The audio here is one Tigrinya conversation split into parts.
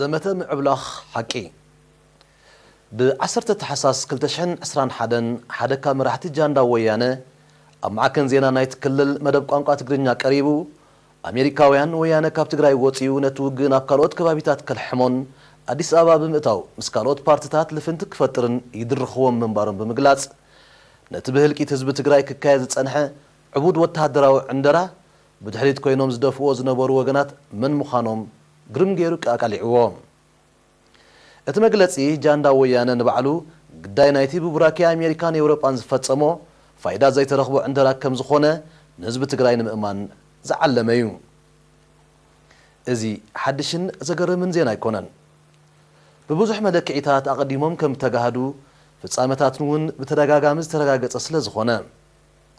ዘመተ ምዕብላኽ ሓቂ። ብ ዓሰርተ ታሕሳስ ክልተ ሽሕን ዕስራን ሓደን ሓደ ካብ መራሕቲ ጃንዳ ወያነ ኣብ ማዕከን ዜና ናይቲ ክልል መደብ ቋንቋ ትግርኛ ቀሪቡ፣ ኣሜሪካውያን ወያነ ካብ ትግራይ ወጺኡ ነቲ ውግእ ናብ ካልኦት ከባቢታት ከልሕሞን ኣዲስ ኣበባ ብምእታው ምስ ካልኦት ፓርትታት ልፍንቲ ክፈጥርን ይድርኽዎም ምንባሮም ብምግላጽ፣ ነቲ ብህልቂት ህዝቢ ትግራይ ክካየድ ዝጸንሐ ዕቡድ ወተሃደራዊ ዕንደራ ብድሕሪት ኮይኖም ዝደፍእዎ ዝነበሩ ወገናት መን ምዃኖም ግርም ገይሩ ኣቃሊዕዎ። እቲ መግለጺ ጃንዳ ወያነ ንባዕሉ ግዳይ ናይቲ ብቡራኬ ኣሜሪካን ኤውሮጳን ዝፈጸሞ ፋይዳ ዘይተረኽቦ ዕንደራ ከም ዝኾነ ንህዝቢ ትግራይ ንምእማን ዝዓለመ እዩ። እዚ ሓድሽን ዘገርምን ዜና ኣይኮነን። ብብዙሕ መለክዒታት ኣቐዲሞም ከም እተጋህዱ ፍጻመታትን እውን ብተደጋጋሚ ዝተረጋገጸ ስለ ዝኾነ።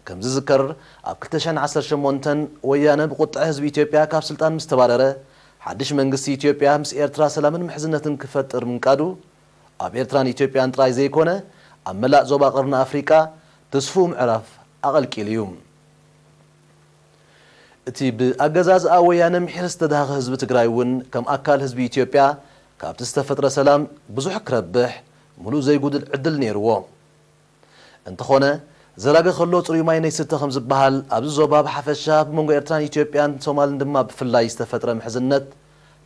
ከም ዝዝከር፣ ኣብ ክልተ ሽሕን ዓሰርተ ሸሞንተን ወያነ ብቁጥዐ ህዝቢ ኢትዮጵያ ካብ ስልጣን ምስ ተባረረ፣ ሓድሽ መንግስቲ ኢትዮጵያ ምስ ኤርትራ ሰላምን ምሕዝነትን ክፈጥር ምንቃዱ፣ ኣብ ኤርትራን ኢትዮጵያን ጥራይ ዘይኮነ፣ ኣብ መላእ ዞባ ቀርኒ ኣፍሪቃ ተስፍኡ ምዕራፍ ኣቐልቂሉ እዩ። እቲ ብኣገዛዝኣ ወያነ ምሒር ዝተዳሃኸ ህዝቢ ትግራይ እውን ከም ኣካል ህዝቢ ኢትዮጵያ ካብቲ ዝተፈጥረ ሰላም ብዙሕ ክረብሕ፣ ምሉእ ዘይጉድል ዕድል ነይርዎ። እንተኾነ፣ ዘራገ ከሎ ጽሩይ ማይ ነይስተ ከም ዝበሃል፣ ኣብዚ ዞባ ብሓፈሻ፣ ብመንጎ ኤርትራን ኢትዮጵያን ሶማልን ድማ ብፍላይ ዝተፈጥረ ምሕዝነት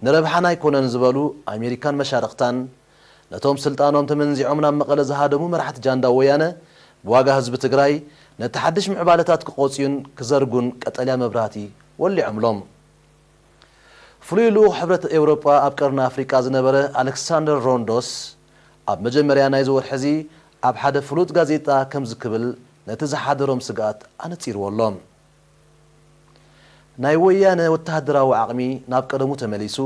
ንረብሓና ኣይኮነን ዝበሉ ኣሜሪካን መሻርኽታን፣ ነቶም ስልጣኖም ተመንዚዖም ናብ መቐለ ዝሃደሙ መራሕቲ ጃንዳ ወያነ፣ ብዋጋ ህዝቢ ትግራይ ነቲ ሓድሽ ምዕባለታት ክቖጽዩን ክዘርጉን ቀጠልያ መብራህቲ ወሊዖምሎም። ፍሉይ ልኡኽ ሕብረት ኤውሮጳ ኣብ ቀርኒ ኣፍሪቃ ዝነበረ ኣሌክሳንደር ሮንዶስ፣ ኣብ መጀመርያ ናይዚ ወርሒ እዚ ኣብ ሓደ ፍሉጥ ጋዜጣ ከምዚ ክብል ነቲ ዝሓደሮም ስግኣት ኣነጺርዎ ኣሎ። ናይ ወያነ ወተሃደራዊ ዓቕሚ ናብ ቀደሙ ተመሊሱ፣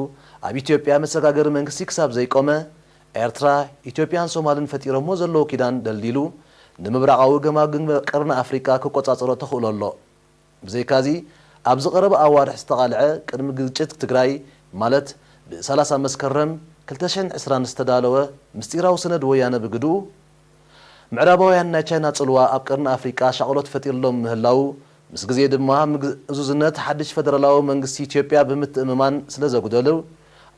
ኣብ ኢትዮጵያ መሰጋገሪ መንግስቲ ክሳብ ዘይቆመ፣ ኤርትራ፣ ኢትዮጵያን ሶማልን ፈጢሮሞ ዘለዉ ኪዳን ደልዲሉ፣ ንምብራቓዊ ገማግም ቀርኒ ኣፍሪቃ ክቆጻጸሮ ተኽእሎ ኣሎ። ብዘይካዚ፣ ኣብዚ ቀረባ ኣዋርሕ ዝተቓልዐ ቅድሚ ግጭት ትግራይ፣ ማለት ብሰላሳ መስከረም ክልተ ሽሕን ዕስራን ዝተዳለወ ምስጢራዊ ሰነድ ወያነ ብግድኡ፣ ምዕራባውያን ናይ ቻይና ጽልዋ ኣብ ቀርኒ ኣፍሪቃ ሻቕሎት ፈጢርሎም ምህላዉ፣ ምስ ግዜ ድማ ምግእዙዝነት ሓድሽ ፈደራላዊ መንግስቲ ኢትዮጵያ ብምትእምማን ስለ ዘጉደሉ፣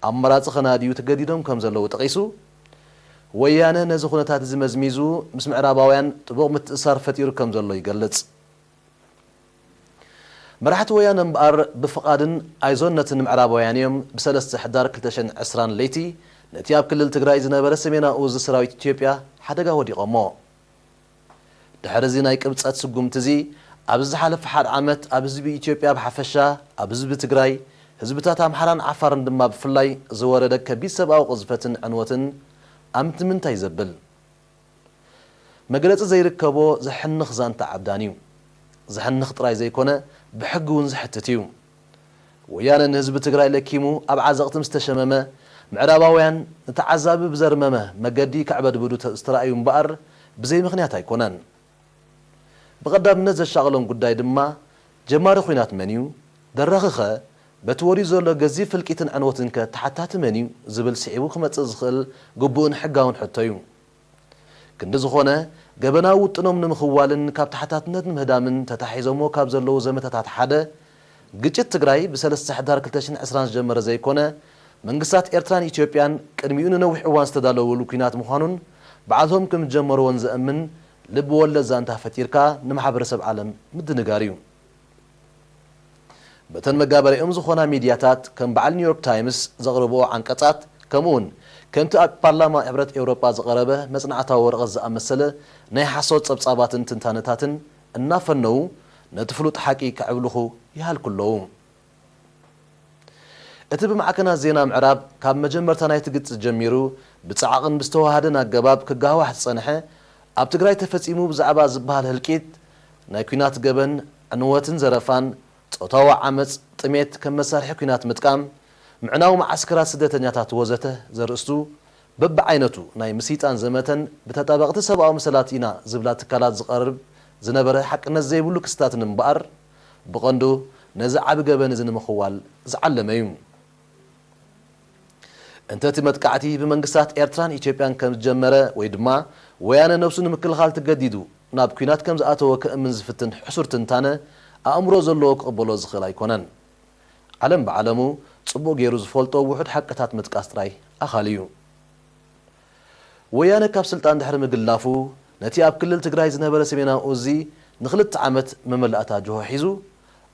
ኣማራጺ ከናድዩ ተገዲዶም ከም ዘለዉ ጠቒሱ፣ ወያነ ነዚ ኩነታት እዚ መዝሚዙ ምስ ምዕራባውያን ጥቡቕ ምትእስሳር ፈጢሩ ከም ዘሎ ይገልጽ። መራሕቲ ወያነ እምበኣር ብፍቓድን ኣይዞነትን ምዕራባውያን እዮም ብሰለስተ ሕዳር ክልተ ሽሕን ዕስራን ለይቲ ነቲ ኣብ ክልል ትግራይ ዝነበረ ሰሜናዊ እዝ ሰራዊት ኢትዮጵያ ሓደጋ ወዲቖሞ። ድሕሪ እዚ ናይ ቅብጸት ስጉምቲ እዚ፣ ኣብዚ ዝሓለፈ ሓደ ዓመት ኣብ ህዝቢ ኢትዮጵያ ብሓፈሻ፣ ኣብ ህዝቢ ትግራይ፣ ህዝብታት ኣምሓራን ዓፋርን ድማ ብፍላይ ዝወረደ ከቢድ ሰብኣዊ ቅዝፈትን ዕንወትን ኣምቲ ምንታይ ዘብል? መግለጺ ዘይርከቦ ዘሕንኽ ዛንታ ዓብዳን እዩ። ዘሕንኽ ጥራይ ዘይኮነ፣ ብሕጊ እውን ዘሕትት እዩ። ወያነ ንህዝቢ ትግራይ ለኪሙ ኣብ ዓዘቕቲ ምስ ተሸመመ፣ ምዕራባውያን ንተዓዛቢ ብዘርመመ መገዲ ከዕበድብዱ ተ-፣ ዝተራእዩ እምበኣር ብዘይ ምኽንያት ኣይኮነን። ብቐዳምነት ዘሻቕሎም ጉዳይ ድማ፣ ጀማሪ ኲናት መን እዩ? ደራኺኸ በቲ ወርዩ ዘሎ ገዚፍ ህልቂትን ዕንወትንከ ተሓታቲ መን እዩ? ዝብል ስዒቡ ክመጽእ ዝኽእል ግቡእን ሕጋውን ሕቶ እዩ። ክንዲ ዝኾነ፣ ገበናዊ ውጥኖም ንምኽዋልን ካብ ተሓታትነት ንምህዳምን ተታሒዞምዎ ካብ ዘለዉ ዘመተታት ሓደ፣ ግጭት ትግራይ ብሰለስተ ሕዳር ክልተ ሽሕን ዕስራን ዝጀመረ ዘይኮነ፣ መንግስታት ኤርትራን ኢትዮጵያን ቅድሚኡ ንነዊሕ እዋን ዝተዳለውሉ ኲናት ምዃኑን ባዕልቶም ከም ዝጀመርዎን ዘእምን ልቢ ወለድ ዛንታ ፈጢርካ ንማሕበረሰብ ዓለም ምድንጋር እዩ። በተን መጋበሪኦም ዝኾና ሚድያታት ከም በዓል ኒውዮርክ ታይምስ ዘቕርብኦ ዓንቀጻት፣ ከምኡውን ከምቲ ኣብ ፓርላማ ሕብረት ኤውሮጳ ዝቐረበ መጽናዕታዊ ወረቐት ዝኣመሰለ ናይ ሓሶት ጸብጻባትን ትንታነታትን እናፈነዉ ነቲ ፍሉጥ ሓቂ ከዕብልኹ ይሃልኩ ኣለዉ። እቲ ብማዕከናት ዜና ምዕራብ ካብ መጀመርታ ናይቲ ግጭት ጀሚሩ ብጸዓቕን ብዝተዋሃደን ኣገባብ ክጋህዋሕ ዝጸንሐ፣ ኣብ ትግራይ ተፈጺሙ ብዛዕባ ዝበሃል ህልቂት፣ ናይ ኲናት ገበን፣ ዕንወትን ዘረፋን፣ ጾታዊ ዓመጽ፣ ጥሜት፣ ከም መሳርሒ ኲናት ምጥቃም፣ ምዕናው መዓስከራት ስደተኛታት ወዘተ ዘርእስቱ በብዓይነቱ ናይ ምስይጣን ዘመተን ብተጣበቕቲ ሰብኣዊ መሰላት ኢና ዝብላ ትካላት ዝቐርብ ዝነበረ ሓቅነት ዘይብሉ ክስታትን እምበኣር፣ ብቐንዱ ነዚ ዓቢ ገበን እዚ ንምኽዋል ዝዓለመ እዩ። እንተ እቲ መጥቃዕቲ ብመንግስታት ኤርትራን ኢትዮጵያን ከም ዝጀመረ ወይ ድማ ወያነ ነብሱ ንምክልኻል ተገዲዱ ናብ ኲናት ከም ዝኣተወ ከእምን ዝፍትን ሕሱር ትንታነ ኣእምሮ ዘለዎ ክቕበሎ ዝኽእል ኣይኮነን። ዓለም ብዓለሙ ጽቡቕ ገይሩ ዝፈልጦ ውሑድ ሓቅታት ምጥቃስ ጥራይ ኣኻሊ እዩ። ወያነ ካብ ስልጣን ድሕሪ ምግላፉ፣ ነቲ ኣብ ክልል ትግራይ ዝነበረ ሰሜናዊ እዚ ንኽልተ ዓመት መመላእታ ጅሆ ሒዙ፣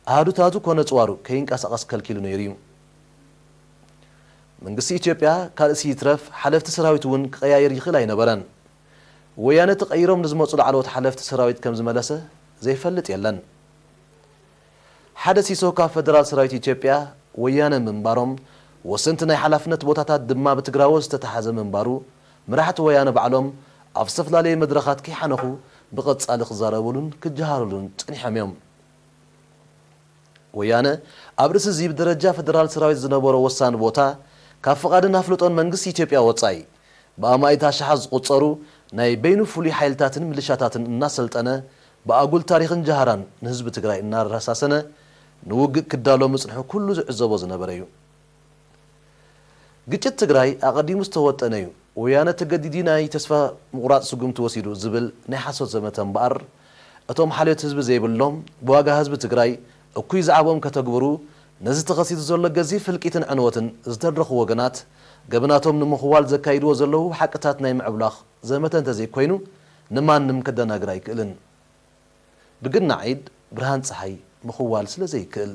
ኣሃዱታቱ ኮነ ጽዋሩ ከይንቀሳቐስ ከልኪሉ ነይሩ እዩ። መንግስቲ ኢትዮጵያ ካልእሲ ይትረፍ ሓለፍቲ ሰራዊት እውን ክቐያይር ይኽእል ኣይነበረን። ወያነ ተቐይሮም ንዝመጹ ላዕለዎት ሓለፍቲ ሰራዊት ከም ዝመለሰ ዘይፈልጥ የለን። ሓደ ሲሶ ካብ ፈደራል ሰራዊት ኢትዮጵያ ወያነ ምንባሮም፣ ወሰንቲ ናይ ሓላፍነት ቦታታት ድማ ብትግራዎት ዝተተሓዘ ምንባሩ፣ መራሕቲ ወያነ ባዕሎም ኣብ ዝተፈላለየ መድረኻት ከይሓነኹ ብቐጻሊ ክዛረቡሉን ክጀሃሩሉን ጸኒሖም እዮም። ወያነ ኣብ ርእሲ እዚ ብደረጃ ፈደራል ሰራዊት ዝነበሮ ወሳኒ ቦታ፣ ካብ ፍቓድን ኣፍልጦን መንግስቲ ኢትዮጵያ ወጻኢ፣ ብኣማኢት ኣሽሓት ዝቑጸሩ ናይ በይኑ ፍሉይ ሓይልታትን ምልሻታትን እናሰልጠነ፣ ብኣጉል ታሪኽን ጃህራን ንህዝቢ ትግራይ እናረሳሰነ፣ ንውግእ ክዳሎ ምጽንሑ ኩሉ ዝዕዘቦ ዝነበረ እዩ። ግጭት ትግራይ ኣቐዲሙ ዝተወጠነ እዩ። ወያነ ተገዲዱ ናይ ተስፋ ምቑራጽ ስጉምቲ ወሲዱ ዝብል ናይ ሓሶት ዘመተ እምበኣር፣ እቶም ሓልዮት ህዝቢ ዘይብሎም፣ ብዋጋ ህዝቢ ትግራይ እኩይ ዛዕቦም ከተግብሩ፣ ነዚ ተኸሲቱ ዘሎ ገዚፍ ህልቂትን ዕንወትን ዝተድረኹ ወገናት፣ ገበናቶም ንምኽዋል ዘካይድዎ ዘለዉ ሓቅታት ናይ ምዕብላኽ ዘመተ እንተዘይኮይኑ፣ ንማንም ከደናግር ኣይክእልን። ብግና ዒድ ብርሃን ጸሓይ ምኽዋል ስለ ዘይክእል።